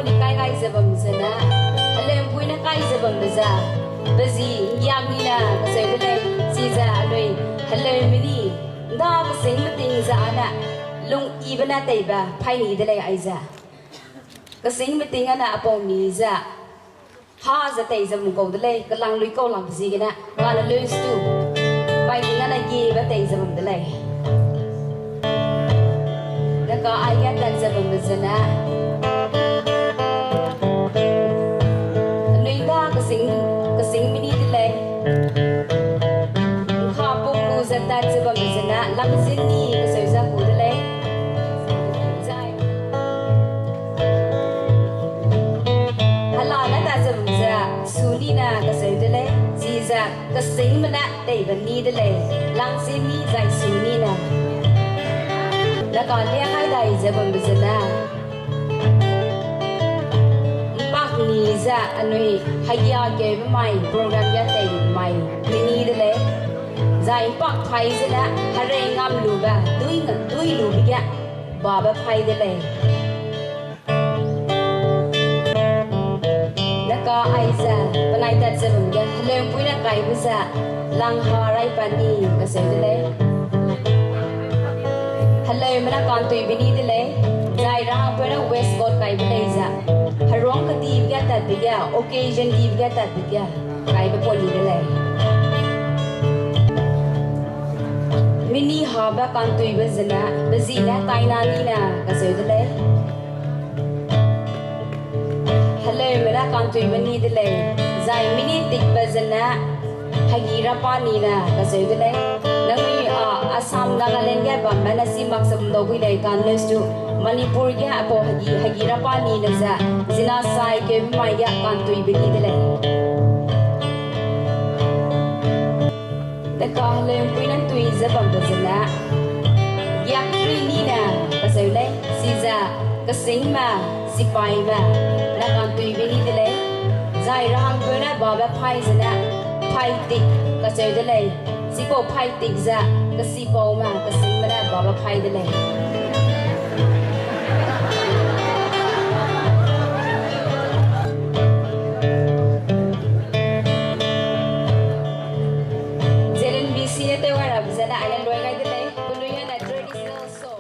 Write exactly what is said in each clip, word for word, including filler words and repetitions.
Ni kai gai ze bam zene, heleumpui ne kai ze bambe ze, pe zi ’nggiak ni ne kacheu de lei, chize anui heleume ni, ’nda kesîngme ting ze â ne, lung yibe ne teibe paî ni de lei aize. Kesîngme ting â ne apau ni ze, ha ze tei ze mukau de lei, kelang lui kau lak ziegene, kane leustu, pai ting â ne giebe tei ze bam de lei. Deka aige tat ze bambe zene, anui ’nda kesîng, kesîngme ni de lei. ’Ngka pung lu ze tat ze bambe zene, lamzin ni kacheu ze ku de lei. Zai hela ne tat ze bam ze, su ni ne kacheu de lei, chize kesîngme ne teibe ni de lei, langzin ni zai su ni ne. Deka lia kai dai ze bambe zene, ’mpak ni ze anui hegia keube mai, program ge tei mai, ni de lei. Zai ’mpak paî zene, herei ngam lube, dui, dui lube ge, babe paî de lei. Deka aize, penai tat ze bam ge, heleumpui ne kaibe ze, langha rai pa ni kacheu de lei. Heleume ne kantuibe ni de lei, zai rahangpeu ne waistcoat kaibe lei ze, heruang kedibe ge tatbe ge, occasion dibe ge tatbe ge, kaibe pau ni de lei. Mini habe kantuibe zene, pe zi ne taina ni ne kacheu de lei. Heleume ne kantuibe ni de lei, zai mini tikbe zene, hegi rapa ni ne kacheu de lei. Nangnui â Assam, Nagaland ge bambe ne si mak sam dau bui lei, kane leustu Manipur ge apau hegi, hegi rapa ni ne ze, zina sai keube mai ge kantuibe ni de lei. Deka heleumpui ne ntui ze bambe zene, giak tri ni ne kacheu lei, chize kesîngme, sipaîme ne kantuibe ni de lei. Zai rahangpeu ne babe paî zene, paîtik kacheu de lei. Chipau paîtik ze, kesipaume, kesîngme ne babe paî de lei. Z N B C ne tew gai rabe zene, aine luai gai de lei, penui ne traditional show.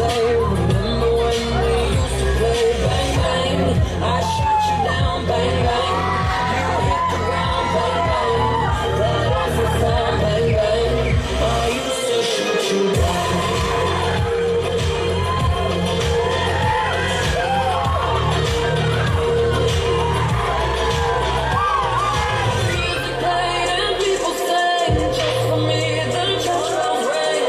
Remember when we used to play bang bang? I shot you down, bang bang. You hit the ground, bang bang. That was the time, bang bang. I used to shoot you down. Music played and people sang, just for me the church bells rang.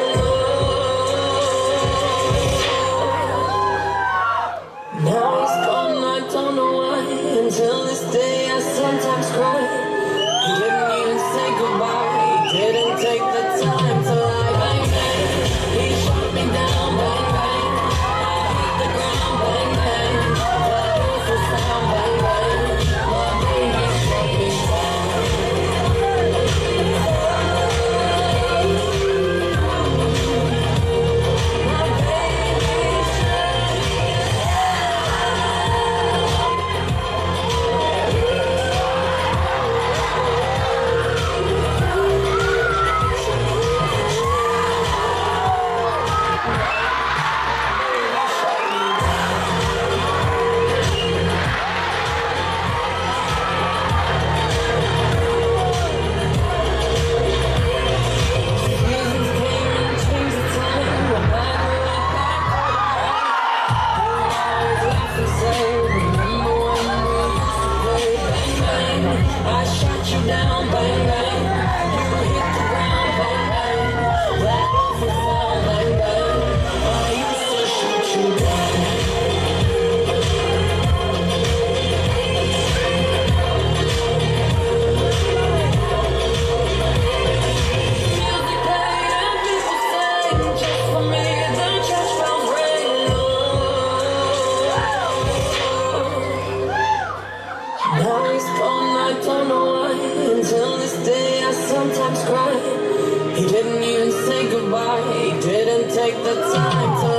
Now he's gone, I don't know why. Until this day I sometimes cry. He didn't even say goodbye. He didn't take the time to lie. Bang bang, he shot me down. Bang bang, I hit the ground. Bang bang, the roof was down. Bang bang, my baby shot me down. My baby shot me down. I shot you down, bang bang. You hit the ground, bang bang. That awful sound, bang bang. I used to shoot you down. Music played and people sang, just for me the church bells rang. Oh. Now he's gone, I don't know why. Until this day I sometimes cry. He didn't even say goodbye. He didn't take the time to